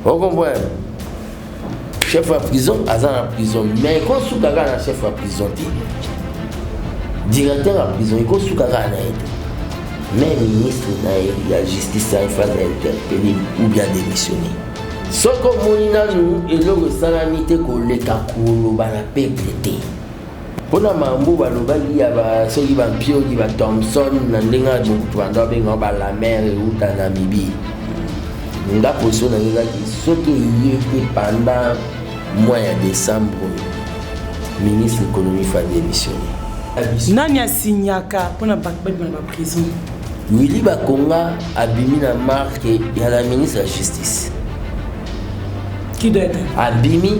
Ocomprendre? Chef ya prison aza na prison, mais ekosuka kaka na chef ya prison te. Directeur ya prison ekosuka kaka na ye te, mais ministre na ye ya justice aye aza interpellé ou bien démissionné. Soki omoni nanu eloko esalami te, koleka koloba na peuple te. Mpona mambo balobaki ya soki bampioli ba Thomson na ndenge ya mokutu, banda babenga balamer euta Namibie, nga position na nga ezaki soki eye te pendant mois ya décembre oyo, ministre économie faut démissionner. Nani asignaka mpona bato babima na baprison? Willy Bakonga abimi na marque ya la ministre ya justice. Qui doit être Abimi,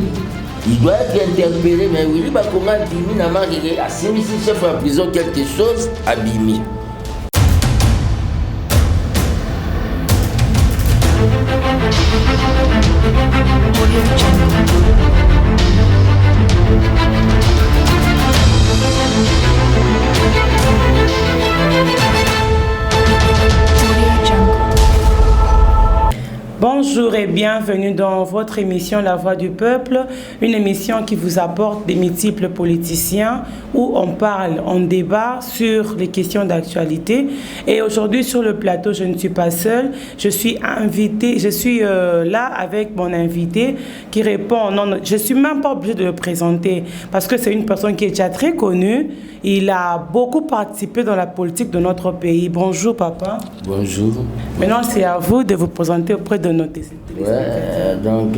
il doit être interpellé, mais Willy Bakonga abimi na marque ke asimbisi chef ya prison quelque chose, abimi. Audio Jungle. Audio Jungle. Bonjour et bienvenue dans votre émission La Voix du Peuple, une émission qui vous apporte des multiples politiciens où on parle, on débat sur les questions d'actualité. Et aujourd'hui sur le plateau, je ne suis pas seule, je suis invitée, je suis là avec mon invité qui répond. Non, non, je suis même pas obligée de le présenter parce que c'est une personne qui est déjà très connue. Il a beaucoup participé dans la politique de notre pays. Bonjour papa. Bonjour. Maintenant, c'est à vous de vous présenter auprès de nos téléspectateurs. Ouais, donc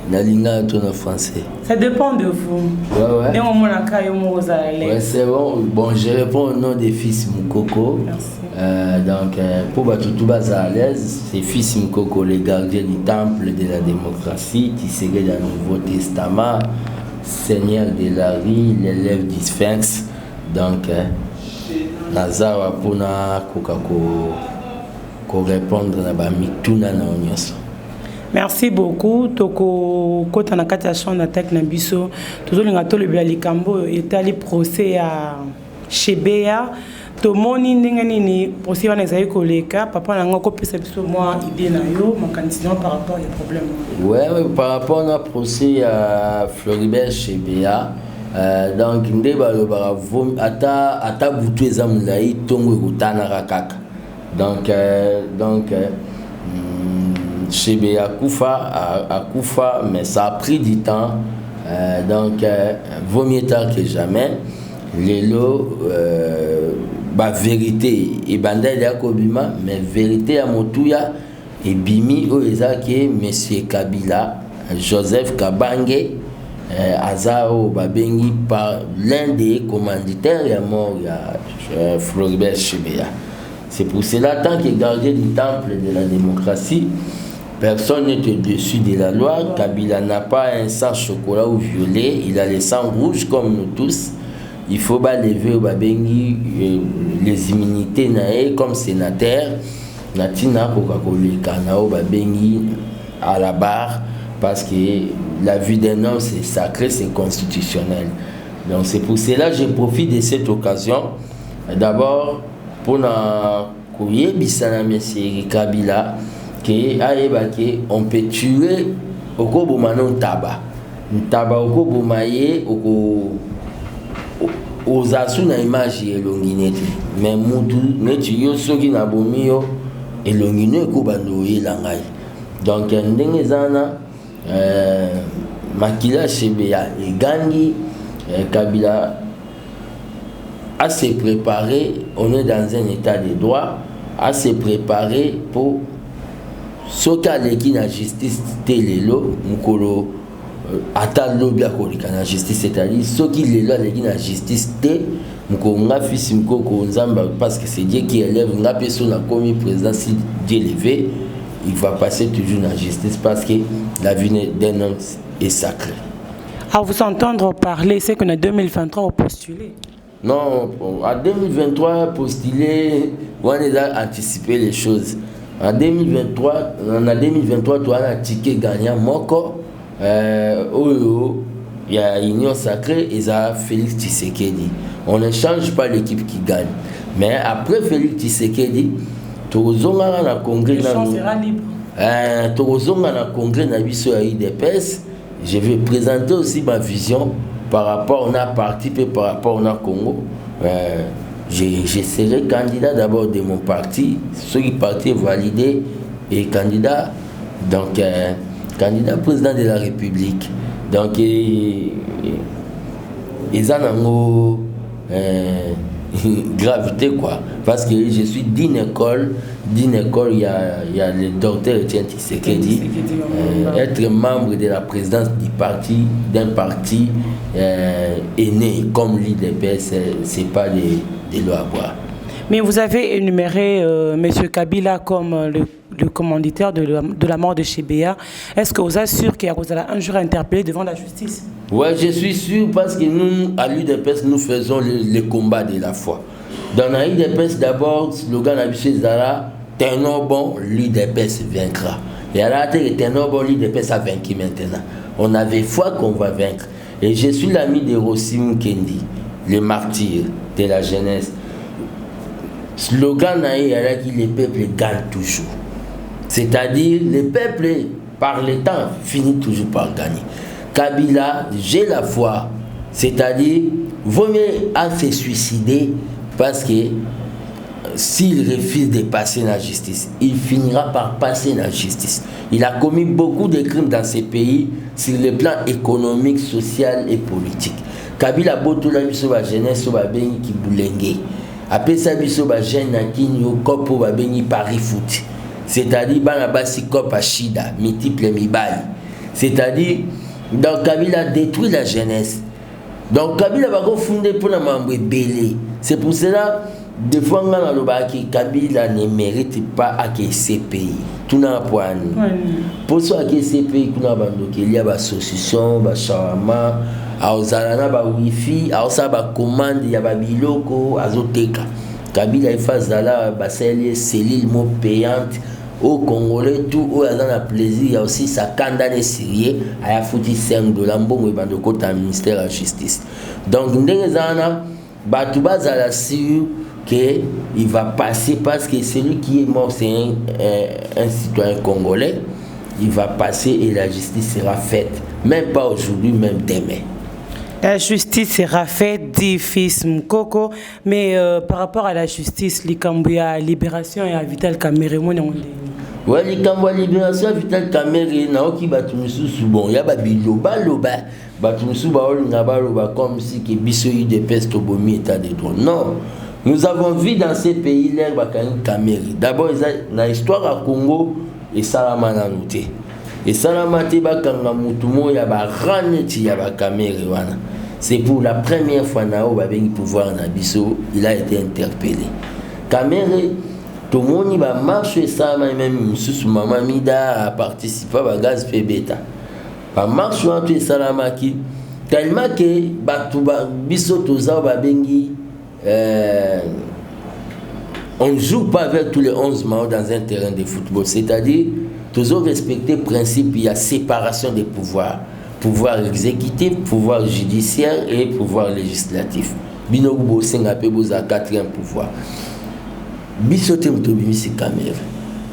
nalinga to na français? Ça dépend de vous. Ouais. Ndenge omonaka yo moko ozala Ouais, l'aise. c'est bon. Bon, je réponds au nom des Fils Mukoko. Merci. Donc, pour bato tout baza à l'aise, c'est Fils Mukoko, le gardien du temple de la démocratie, qui serait dans le Nouveau Testament, Seigneur de la rue, l'élève du Sphinx. Donc, naza wa mpona koka ko répondre na bamituna na yo nyonso. Merci beaucoup. Tokokota na kati ya champ d'attaque na biso. Tozolinga tolobela likambo oyo etali procès ya Chebeya. Tomoni ndenge nini procès wana ezali koleka. Papa na yango akopesa biso mwa idée na yo, makanisi na yo par rapport ya problème wana. Ouais, par rapport na procès ya Floribert Chebeya, donc nde balobaka ata butu eza molai, ntongo ekotanaka kaka. Donc, Chebeya akufa, akufa, mais ça a pris du temps. Donc, vaut mieux tard que jamais. Lelo bavérité ebanda elia kobima, mais vérité ya motuya ebimi oyo eza ke monsieur Kabila Joseph Kabange aza oyo babengi par l'un des commanditaires ya mort ya Floribert Chebeya. C'est pour cela, tant que gardien du temple de la démocratie, personne n'est au-dessus de la loi. Kabila n'a pas un sang chocolat ou violet, il a le sang rouge comme nous tous. Il faut pas lever oyo babengi les immunités na ye comme sénateur, na ntina akoka koleka na oyo babengi à la barre, parce que la vie d'un homme, c'est sacré, c'est constitutionnel. Donc c'est pour cela que je profite de cette occasion d'abord mpona koyebisa na monsieur Kabila ke ayeba ke on peut tuer, okoboma no ntaba, ntaba okoboma ye, oko oza su na image ya elongi neti, mais mutu neti yo, soki nabomi yo, elongi no ekobanda oyela ngai. Donc ndenge eza wana, makila Chebeya egangi. Kabila à se préparer, on est dans un état de droit, à se préparer pour soki aleki na justice te lelo, mokolo ata lobi akoleka na justice. C'est-à-dire soki lelo aleki na justice te, mokolo nga Fils Mukoko, Nzambe, parce que c'est Dieu qui élève, nga mpe so nakomi président, si Dieu le veut, il va passer toujours na justice, parce que la vie d'un homme est sacrée. À vous entendre parler, c'est qu'en 2023, on postulé. Non, en 2023, postuler, on a anticipé les choses. En 2023, en 2023, toi, un ticket gagnant, moko, oyo, il y a Union sacrée et ça, Félix Tshisekedi. On ne change pas l'équipe qui gagne. Mais après Félix Tshisekedi, tozongaka na congrès. Le champ sera libre. Tokozonga na congrès na biso ya UDPS. Je vais présenter aussi ma vision par rapport na parti mpe par rapport na Congo. Je serai candidat d'abord de mon parti, soki parti est validé, et candidat, donc candidat président de la République. Donc eza nango gravité quoi, parce que je suis d'une école. Il y a le docteur Etienne Tshisekedi. Être membre de la présidence du parti d'un parti aîné comme l'UDPS, c'est pas de l'eau à boire. Mais vous avez énuméré M. Kabila comme le commanditaire de la mort de Chebeya. Est-ce que vous êtes sûr qu'il y a un jour interpellé devant la justice? Ouais, je suis sûr, parce que nous, à l'UDPS, nous faisons le combat de la foi. Dans la UDPS, d'abord, slogan na biso ezala: "Tenons bon, l'UDPS vaincra." Et à la tenons bon, l'UDPS a vaincu maintenant. On avait foi qu'on va vaincre. Et je suis l'ami de Rossi Mukendi, le martyr de la jeunesse. Slogan na ye ezalaki: "Le peuple gagne toujours." C'est-à-dire, le peuple, par le temps, finit toujours par gagner. Kabila, j'ai la foi. C'est-à-dire, vaut mieux à se suicider, parce que s'il refuse de passer la justice, il finira par passer la justice. Il a commis beaucoup de crimes dans ce pays sur le plan économique, social et politique. Kabila botola biso ba jeunesse oyo babengi kibulenge. Apesa biso ba jeune na kini yo cope oyo babengi Paris foot. C'est-à-dire bana basi cope à shida, multiple mibali. C'est-à-dire, donc Kabila détruit la jeunesse. Donc Kabila bakofunde mpona mambo ebele. C'est pour cela, des fois nga nalobaki, Kabila ne mérite pas ake CPI. Tuna po ani? Mpo so ake CPI kuna, bandoki elia basaucisson, bashawarma, aozala na bawifi, aosala bacommande ya babiloko, azoteka. Kabila ifa azala, basaleli ye cellule mo payante oyo Congolais tout oyo aza na plaisir ya osisa kanda na esirie, aya futi 5 dollar, mbongo ebanda okota ministère ya Justice. Donc ndenge eza wana, bato bazala sûr que il va passer, parce que celui qui est mort, c'est un citoyen congolais. Il va passer et la justice sera faite, même pas aujourd'hui, même demain. La justice sera faite, dit Fils Mukoko. Mais par rapport à la justice, likambo ya libération ya Vital Kamerhe, moi, Ouais, likambo ya libération ya Vital Kamerhe, naoki bato misusu, bon, ya babilobaloba, bato misusu baolinga baloba comme si ke biso UDPS tobomi état de droit. Non, nous avons vu dans ces pays l'heure bakangi Kamerhe. D'abord, eza na histoire ya Congo, esalama nanu te, esalama te bakanga mutu moko ya barang neti ya baKamerhe wana. C'est pour la première fois na oyo babengi pouvoir na biso, il a été interpellé, Kamerhe. Tomoni bamarche esalama, même mosusu mama Mida aparticipa, bagaz mpe beta bamarche wana to esalamaki tellement ke bato biso toza oyo babengi on ne joue pas avec tous les 11 maillots dans un terrain de football. C'est-à-dire toujours respecter le principe, il y a séparation des pouvoirs: pouvoir exécutif, pouvoir judiciaire et pouvoir législatif. Bino bosenga mpe bozala quatrième pouvoir. Biso te moto obimisi Kamerhe.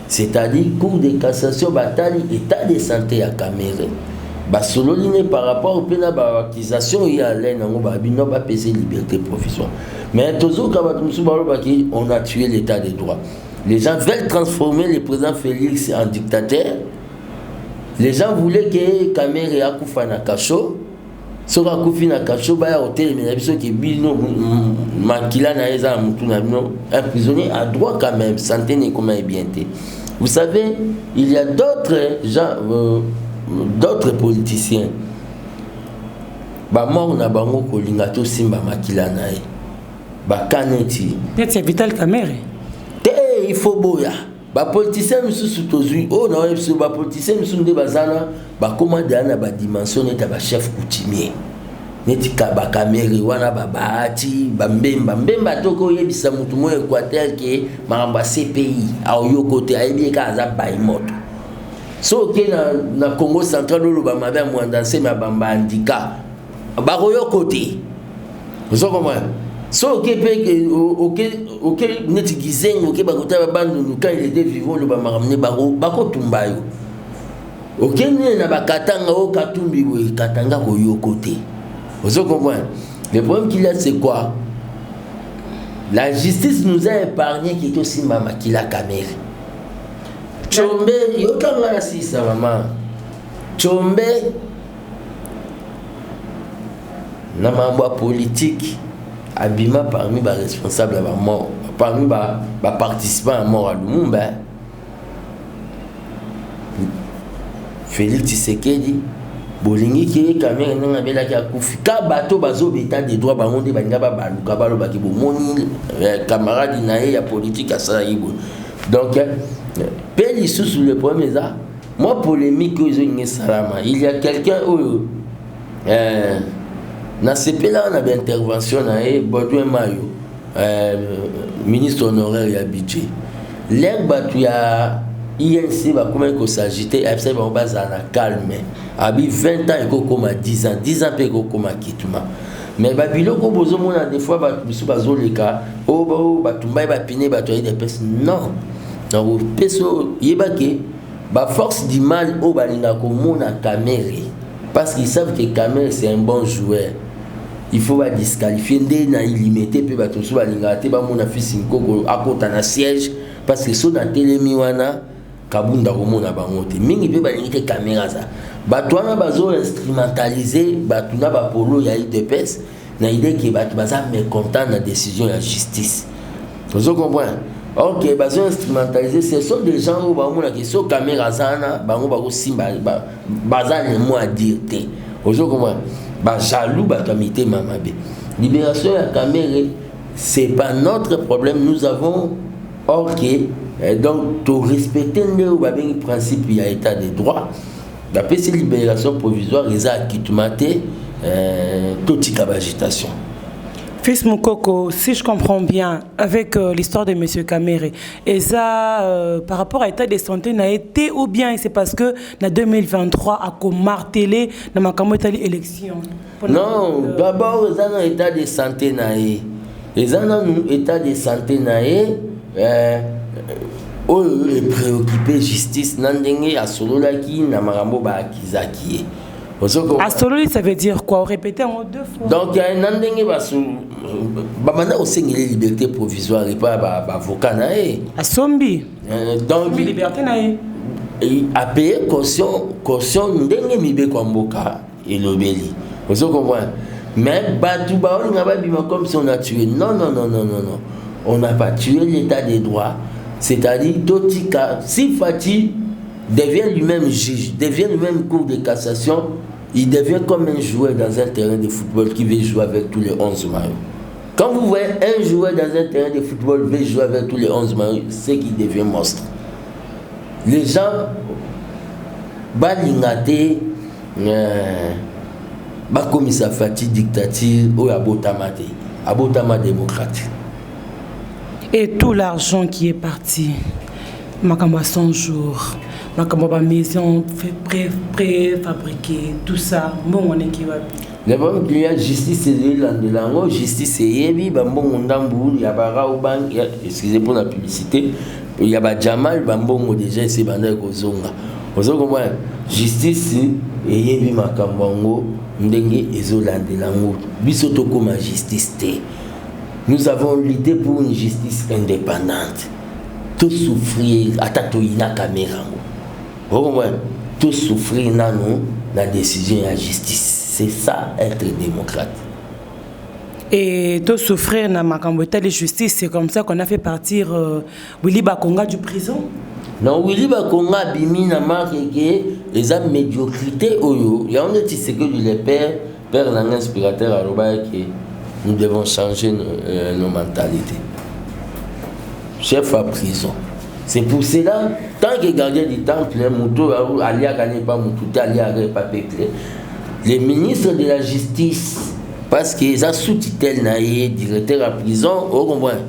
C'est-à-dire, Cour de cassation batali état de santé ya Kamerhe, basololi ne par rapport mpe na baaccusation oyo alain yango, babino bapesa liberté provisoire. Mais tozoka bato mosusu balobaki on a tué l'état de droit. Les gens veulent transformer le président Félix en dictateur. Les gens voulaient que Kamerhe akufa na kasho. Soki akufi na kasho, baya kotelemela biso ke bino makila na ye eza na motu na bino. Un prisonnier a droit quand même, santé ne ekoma bien te. Vous savez, il y a d'autres gens, d'autres politiciens, bamort na bango kolinga tosimba makila na ye, baka neti neti ya Vital Kamerhe. Te, il faut boya bapoliticien misusu tozwi oyo na oyebi biso. Bapoliticien misusu nde baza na bakóma deya na badimension neti ya bachef coutumier, neti baKamerhe wana, babahati, bambemba mbemba. Toki oyebisa motu moko Équateur ke makambo ya CPI, aoyoko te, ayebi ye kaka aza bai moto. So oke na Congo Central, oloba mabe ya Mwanda Nsemi, ya bamba andika, bakoyoko te. Ozo comprendre? So oke mpe oke neti Gizengi, oke bakota babandundu, quand il était vivant, oloba makambo nde bakotumba yo. Okende na bakatanga oyo Katumbi boye, Katanga koyoko te. Ozo comprendre? Le problème qu'il y a, c'est quoi? La justice nous a épargné ke tosimba makila Kamerhe. Tshombe, yokanga na sisa mama Tshombe na mambo ya politique, abima parmi baresponsable ya bamort, parmi baparticipant ya mort ya Lumumba. Félix Tshisekedi bolingi ke Kamerhe ndenge abelaki akufi ka bato bazobeta de droit, bango nde balinga babaluka, balobaki bomoni camarade na ye ya politique asalaki boye. Donc mpe lisusu le problème eza mwa polémique oyo ezolinga esalama. Il y a quelqu'un oyo nasepelaka na baintervention na ye, Baudouin Mayo, ministre honoraire ya budget. L'heure bato ya UNC bakomaki kos'agiter, ayebisaki bango bazala na calme. Abi 20 ans ekokóma 10 ans, 10 ans mpe ekokóma kituma. Mais babiloko bozomona des fois bato biso bazoleka oyo batumbai bapine bato ya UDPS, non. Donc opesi oyo yebake baforce du mal oyo balingaka komona Kamerhe, parce qu'ils savent que Kamerhe, c'est un bon joueur, il faut badisqualifier. Nde na ilimete mpe bato mosusu balingaka te bamona Fils Mukoko akota na siège, parce que so na telemi wana, Kabunda komona bango te mingi. Mpe balingi te Kamerhe aza. Bato wana bazo instrumentaliser bato na bapolo ya UDPS na idée ke bato baza mécontent na décision ya justice. Ozo comprendre? Ok, bazo instrumentaliser. Ce sont des gens oyo baomonaka so Kamerhe aza wana, bango bakosimba, baza le mot à dire te. Ozo comprendre? Bajaloux, bato ya mitema mabe. Libération ya Kamerhe, c'est pas notre problème. Nous avons, ok, donc torespecte nde oyo babengi principe ya état de droit. Bapesi libération provisoire, eza akituma te. Totika baagitation. Fils Mukoko, si je comprends bien, avec l'histoire de M. Kamerhe, et ça, par rapport à l'état de santé, n'a été ou bien c'est parce que en 2023, a martelé dans ma élection? Non, d'abord, eza na état de santé na ye, eza nanu état de santé na ye oyo epréoccupe justice na ndenge asololaki na makambo baakizaki ye. Asololi, ça veut dire quoi? Répétez en deux fois. Donc na ndenge babanda kosengela liberté provisoire epa baavocat na ye. Asombi. Donc liberté na ye. Apaye caution, caution ndenge mibeko ya mboka elobeli. Ozo comprendre? Mais bato baolinga babima comme si on a tué. Non, non, non, non, non, non, on n'a pas tué l'état des droits. C'est-à-dire totika, si Fatshi devient lui-même juge, devient lui-même cour de cassation, il devient comme un joueur dans un terrain de football qui veut jouer avec tous les 11 maillots. Quand vous voyez un joueur dans un terrain de football veut jouer avec tous les 11 maillots, c'est qu'il devient monstre. Les gens balinga te bakomisa Fatshi dictature oyo abotama te, abotama démocrate. Et tout l'argent qui est parti, makambo ya 100 jours, makambo ya bamaison préfabriqué, tout ça, mbongo wana eki wapi? Le problème qu'il y a, justice ezolandela yango. Justice eyebi bambongo ndambu ya baRawbank, excusez pour la publicité, ya bajamal, bambongo déjà esi ebandaki kozonga. Ozo comprendre? Justice eyebi makambo yango ndenge ezolandela yango. Biso tokóma justice te. Nous avons lutté pour une justice indépendante. Tosouffrir ata toyina Kamerhe yango, okomona, tosouffrir nano na décision ya justice. C'est ça, être démocrate. Et tosouffrir na makambo etali justice, c'est comme ça qu'on a fait partir Willy Bakonga du prison. Non, Willy Bakonga abimi na marke ke eza médiocrité oyo yango nde Tshisekedi le père, père nanga inspirateur, alobaki ke nous devons changer nos mentalités. Chef à prison, c'est pour cela, tant que gardien du temple, moto aliaka ne pas motu te, aliaka epa peuple. Le ministre de la Justice, parce que eza sous tutelle na ye, directeur ya prison, ocomprendre,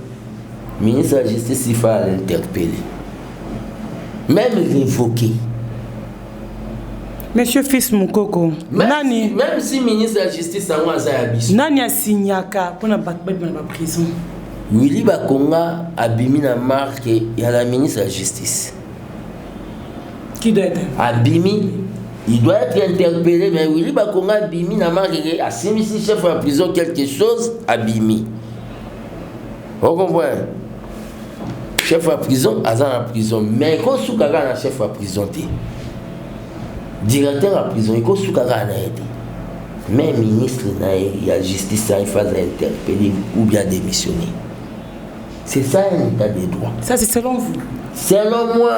ministre de la Justice, il faut l'interpeller, même révoquer. Monsieur Fils Mukoko, même nani si, même si ministre ya justice yango aza ya biso. Nani asignaka mpona bato babima na baprison? Willy Bakonga abimi na marque ya la ministre ya justice. Qui doit être Abimi, il doit être interpellé, mais Willy Bakonga abimi na marque ke asimbisi chef ya prison quelque chose, abimi. Ocomprendre? Chef ya prison aza na prison, mais ekosuka kaka na chef ya prison te. Directeur ya prison ekosuka kaka na ye te, mais ministre na ye ya justice il faut aza interpellé ou bien démissionner. C'est ça un état de droit. Ça, c'est selon vous. Selon moi,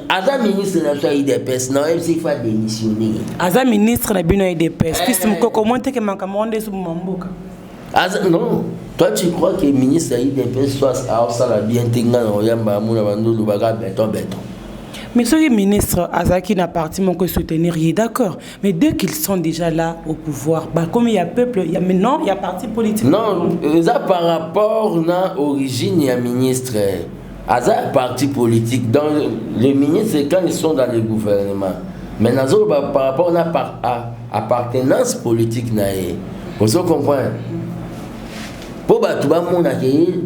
aza ministre na biso ya UDPS, na oyebisi, il faut démissionner. Aza ministre na bino ya UDPS. Fils Mukoko, omoni teke makambo wana nde ezoboma mboka? Aza, non, toi, tu crois que ministre ya UDPS soit aosala bien te? Nga na oyamba amona bando olobaka béton béton. Mais soki ministre azalaki na parti moko soutenir ye, d'accord, mais dès qu'ils sont déjà là au pouvoir, bakomi ya peuple ya, mais non, ya parti politique. Non, eza par rapport na origine ya ministre. Aza ya parti politique. Donc les ministres, quand ils sont dans le gouvernement, mais nazoloba par rapport na appartenance politique na ye. Ozo comprendre? Mpo bato bamonaka ye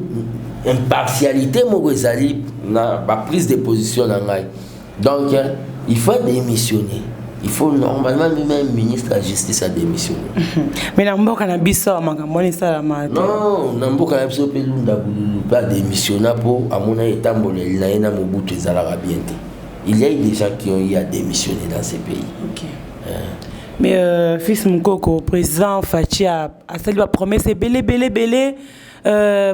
impartialité moko ezali na baprise de position na ngai. Donc il faut démissionner. Il faut normalement même ministre ya justice a démissionner. Mais na mboka na biso awa, makambo wana esalama te. Non, na mboka na biso mpe, Lunda Bululu mpe adémissionna mpo amona etamboleli na ye na Mobutu ezalaka bien te. Il y a eu des gens qui ont eu à démissionner dans ce pays. Ok. Mais Fils Mukoko, président Fatshi asali bapromesse ebele ebele ebele,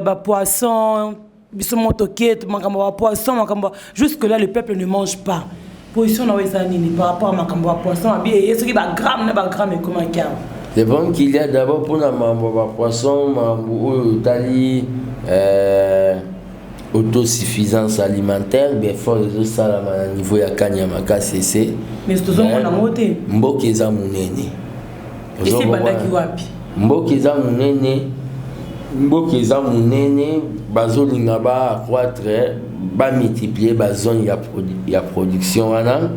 bapoisson, biso motoke, makambo ya bapoisson, makambo, jusque là le peuple ne mange pas. Position na yo eza nini par rapport à makambo ya poisson? Abi eye soki bagramme na bagramme ekomaki awa. Le problème qu'il y a d'abord, mpona makambo ya bapoisson, makambo oyo etali autosuffisance alimentaire, baeffort ezosalama na niveau ya Kanyama Kasese. Mais tozomona yango te. Mboka eza monene. Esi ebandaki wapi? Mboka eza monene, mboka eza monene. Bazolinga baaccroître, bamultiplier bazone ya production wana.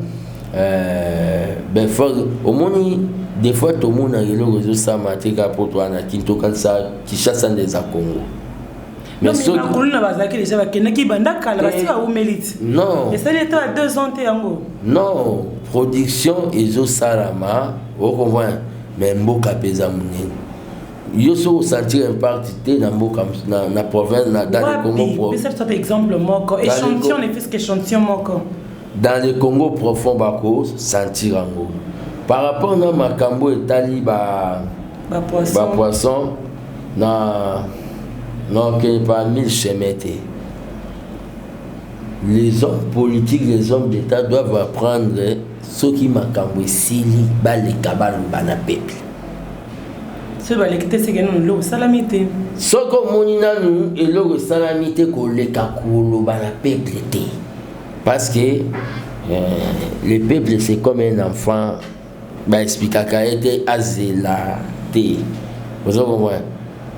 Baeffort, omoni, des fois tomonaka eloko ezosalama te kaka po towana kini, tokanisa Kinshasa nde eza Congo. Mais bakuluna bazalaki déjà, bakendaki banda kala, basi bawumeli ti. Non. Esali ata ba 2 ans te yango. Non, production ezosalama, ocomprendre? Mais mboka mpe eza monene. Yo soki osentir impact te na mboka, na province, dans le Congo. Pesa biso exemple moko, échantillon, ne fût-ce qu'échantillon moko. Dans le Congo profond, bakosentir yango par rapport na makambo etali ba bapoisson na nokende par mille chemin te. Les hommes politiques, les hommes d'État doivent apprendre: soki makambo esili, baleka baloba na peuple. Soki baleki te, seke nano eloko esalami te. Soki omoni nanu eloko esalami te, koleka koloba na peuple te, parce que le peuple, c'est comme un enfant. Baexplikaka ye te, azela te. Ozo comprendre?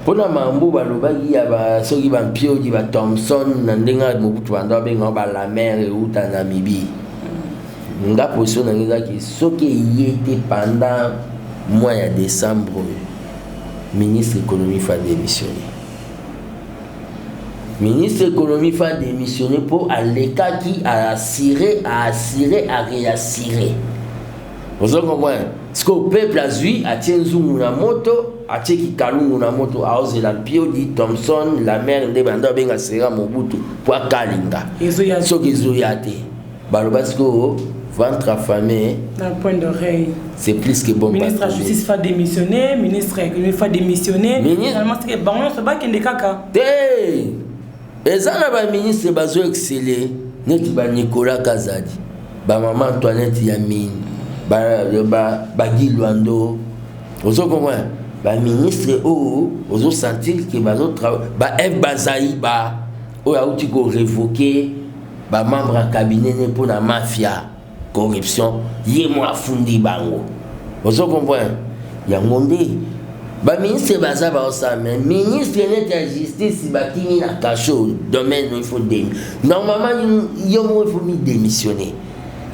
Mpona mambo balobaki ya soki bampiodi, bathomson, na ndenge ya Mobutu, bando babenga balamer euta Namibie, nga position na ngai ezaki: soki eye te pendant mois ya décembre oyo, ministre économie faut démissionner. Ministre économie faut démissionner mpo alekaki aassurer, aassurer, aréassurer. Ozo comprendre? Sikoyo peuple azwi, atie nzungu na moto, atie kikalungu na moto, aozela mpiodi, thomson, la mer, nde bando abenga sera Mobutu po akalinga. Soki ezoya te, baloba sikoyo ventre affamé na point d'oreille. C'est plus que bon. Ministre ya justice faut démissionner, ministre ya économie faut démissionner. Finalement, c'est que bango nyonso bakende kaka. Te, eza na baministre bazo exceller, neti baNicolas Kazadi, bamama Antoinette Yamine, baGuy Loando. Ozo comprendre? Baministre oyo ozosentir ke bazotravailler, ba Eve Bazaiba oyo auti korévoquer bamembre ya cabinet ne mpo na mafia, corruption, ye mo afundi bango. Ozo comprendre? Yango nde baministre baza baosala. Mais ministre neti ya justice, bakimi na cachot, domaine, il faut normalement yo moko il faut mi démissionner.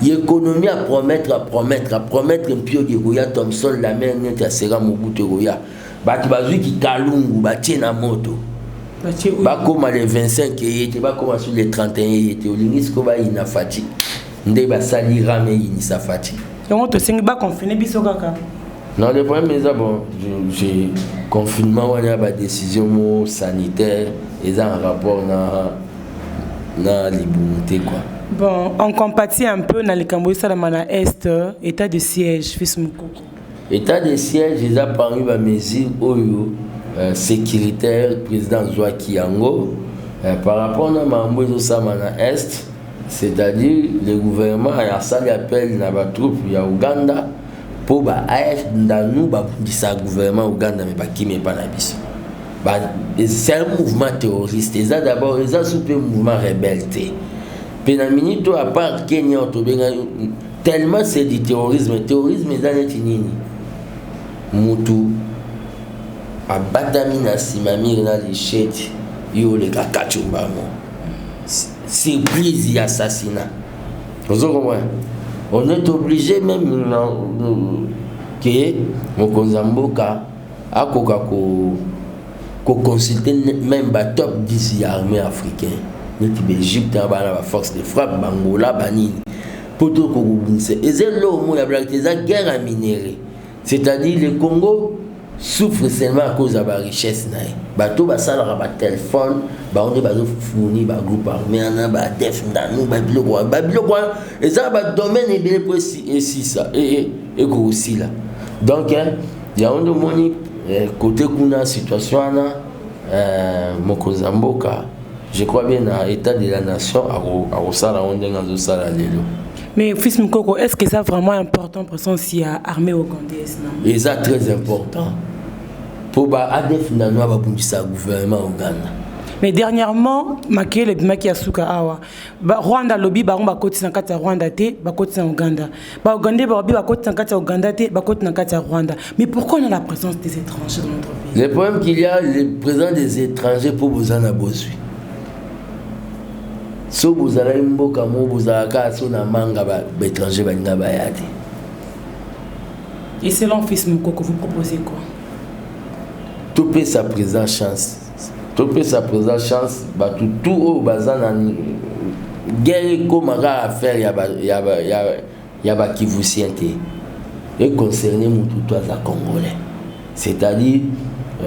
Économie à promettre, à promettre, à promettre mpiodi ekoya, Thomson la mer neti asera Mobutu ekoya. Bato bazwiki kalungu batie na moto, bakóma le 25 eye te, bakóma sur le 31 eye te. Olingi sikoyo bayina Fatshi nde basali rame eyinisa Fatshi. Yango tosengi baconfine biso kaka. Non, le problème eza bon, j'ai confinement wana ya badécision mo sanitaire eza en rapport na libumu te quoi. Bon, on compatit un peu na likambo esalama na Est, état de siège, fils Mokoko. État de siège eza parmi bamesure oyo sécuritaire président azwaki yango par rapport na makambo ezosalama na Est, c'est-à-dire le gouvernement asali appel na batroupe ya Uganda mpo ba ADF Nalu babundisa gouvernement Uganda, me bakimi epa na biso. C'est un mouvement terroriste, eza d'abord, eza su mpe mouvement rebelle te. Mpe na minute oyo, à part Kenya oyo tobenga, tellement c'est du terrorisme. Terrorisme eza neti nini? Mutu abatami na nsima mire na lichete, yo oleka kacumbango, surprise ya assassinat. Ozo comprendre? On est obligé même ke mokonzi ya mboka akoka koconsulte même batop 10 ya armée africain neti baEgypte na bana baforce de frappe, bangola, banini, mpo tokokobundisa. Eza eloko moko ya blague te, eza guerre ya minerai, c'est-à-dire le Congo souffre seulement à cause ya barichesse na ye. Bato basalaka batelefone, bango nde bazofournir bagroupe armé wana, baADF Nalu, babiloko wana. Babiloko wana eza na badomaine ebele mpo esisa ekokosila. Donc yango nde omoni côté kuna situation wana, mokonzi ya mboka, je crois bien, na état de la nation akosala yango ndenge azosala lelo. Mais fils Mukoko, est-ce que c'est vraiment important présence ya armée ougandaise, non? Eza très important mpo ba ADF Nalu babundisa gouvernement Uganda. Mais dernièrement, makele ebimaki ya suka awa, Rwanda alobi bango bakoti na kati ya Rwanda te, bakoti na Uganda. Baugandais balobi bakoti na kati ya Uganda te, bakoti na kati ya Rwanda. Mais pourquoi on a la présence des étrangers dans notre pays? Le problème qu'il y a, le présence des étrangers, mpo boza na bozwi. So bozalaki mboka moko, bozalaka so na manga, baétranger balinga baya te. Et selon fils Mukoko, vous proposez quoi? Topesa président chance, topesa président chance. Bato tu oyo baza na guerre, ekóma kaka affaire ya bakivusien te, econcerne motu to aza congolais, c'est-à-dire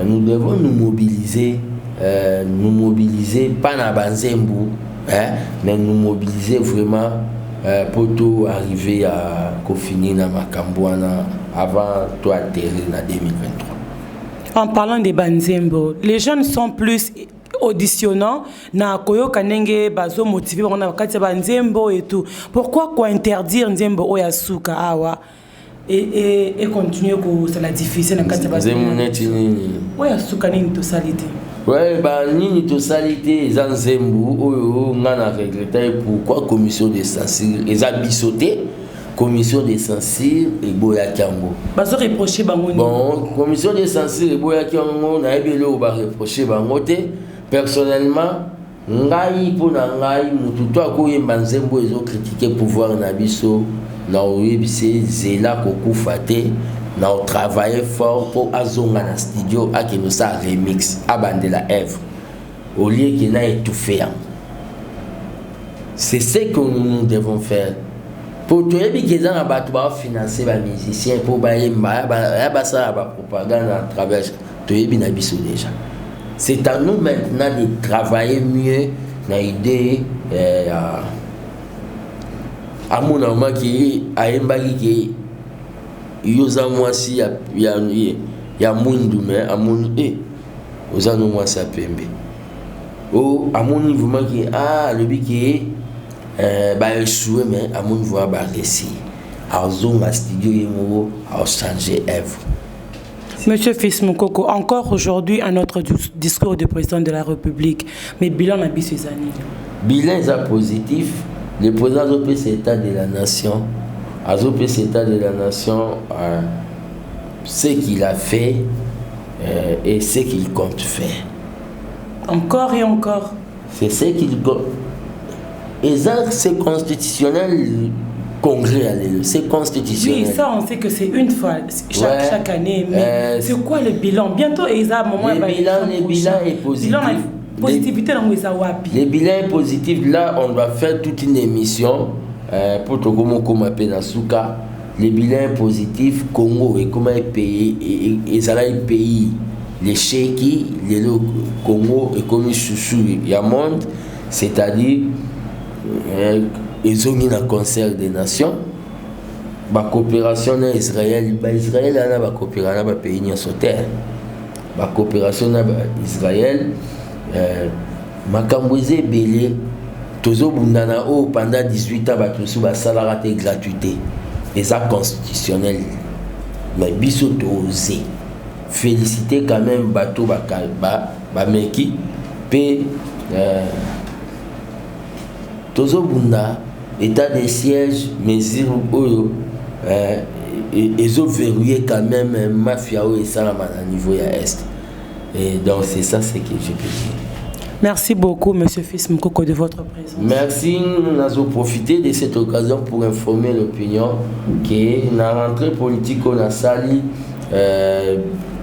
nous devons nous mobiliser, nous mobiliser pas na banzembu, hein, mais nous mobiliser vraiment pour tout arriver à kofinir na makambo wana avant to atterrir na 2023. En parlant des banzembo, les jeunes sont plus auditionnants na koyoka ndenge bazomotive bango na kati ya banzembo et tout. Pourquoi kointerdire nzembo oyo ya suka awa et continuer kosala diffuser na kati ya Nzembo neti nini? Oyo ya suka, nini tosali te. Ouais, banini tosali te, eza nzembo oyo nga na regreta. Pourquoi commission de censure, eza biso te, commission de censure eboyaki yango? Bazoreproche bango nini? Bon, commission de censure eboyaki yango, nayebi eloko bareproche bango te. Personnellement, ngai, mpo na ngai, motu to akoyemba nzembo ezocritiquer pouvoir na biso, na oyebisa zela kokufa te, na otravaille fort mpo azonga na studio, akende osala remix, abandela œuvre au lieu ke na étouffe yango. C'est ce que nous devons faire, po toyebi ke eza na bato baofinance bamusicien mpo bayemba ya basala bapropagande à travers. Toyebi na biso déjà. C'est à nous maintenant de travailler mieux na idée ya amona maki ayembaki ke yo oza mwasi ya mwindu, me amoni e oza no mwasi ya pembe. O amoni vraiment ke ah, alobi ke baéchoué, mais amoni vraiment baréussir, azonga studio ye moko, aochange œuvre. Monsieur Fils Mukoko, encore aujourd'hui un autre discours du président de la République. Mais bilan na biso eza nini? Bilan eza positif. Le président azopesa état de la nation, azopesa état de la nation, ce qu'il a fait et ce qu'il compte faire. Encore et encore. C'est ce qu'il eza, c'est constitutionnel. Congrès ya lelo, c'est constitutionnel. Oui, ça, on sait que c'est une fois chaque, chaque année. Mais c'est quoi le bilan? Bientôt, il y a un moment. Le bilan est positif. Bilan, positivité dans eza wapi? Le bilan est positif. Là, on doit faire toute une émission pour tokoma mpe na suka. Le bilan est positif. Congo ekoma pays, ezalaki pays l'échec. Lelo Congo ekomi chouchou ya monde, c'est-à-dire ezongi na Concert des Nations, bacoopération na Israël. Baisraël wana bacoopéra na bapays nyonso te. Bacoopération na baisraël, makambo eza ebele. Tozobunda na oyo pendant 18 ans bato mosusu basalaka te. Gratuité eza constitutionnel, mais biso toose féliciter quand même bato bameki mpe. Tozobunda état de siège, mesure oyo ezoverrouiller quand même mafia oyo esalama na niveau ya Est. Et donc, c'est ça ce que je peux dire. Merci beaucoup, Monsieur Fils Mukoko, de votre présence. Merci. Nous avons profité de cette occasion pour informer l'opinion que la rentrée politique oyo nasali,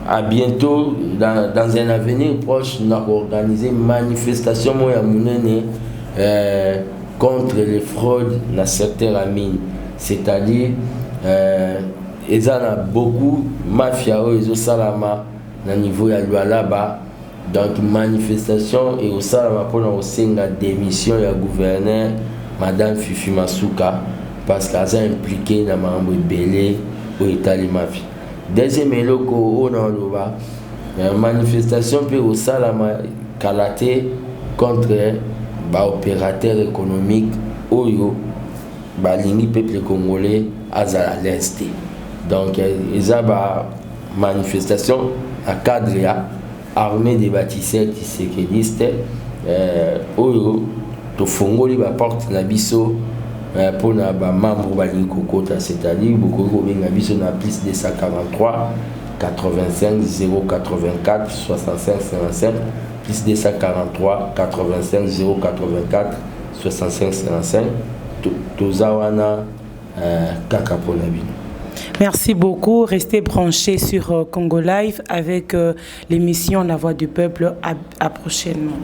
à bientôt, dans un avenir proche, nous avons organisé une manifestation ya monene contre les fraudes dans secteur ya mine. C'est-à-dire, eza na beaucoup mafia oyo ezosalama na niveau ya Lualaba. Donc manifestation ekosalama mpona kosenga démission ya gouverneur madame Fifi Masuka, parce que aza impliqué na makambo ebele oyo etali mafia. Deuxième eloko oyo na oloba, manifestation mpe ekosalama kala te contre baopérateur économique oyo balingi peuple congolais azala l'aise te. Donc eza bamanifestation na cadre ya Armée des bâtisseurs tshisekediste, oyo tofongoli baporte na biso mpona bamembre balingi kokota, c'est-à-dire bokoki kobenga biso na plus 243 85 084 65 55, plus 243 85 084 65 55. Toza wana kaka mpona bino. Merci beaucoup. Restez branchés sur Congo Live avec l'émission La Voix du Peuple. À prochainement.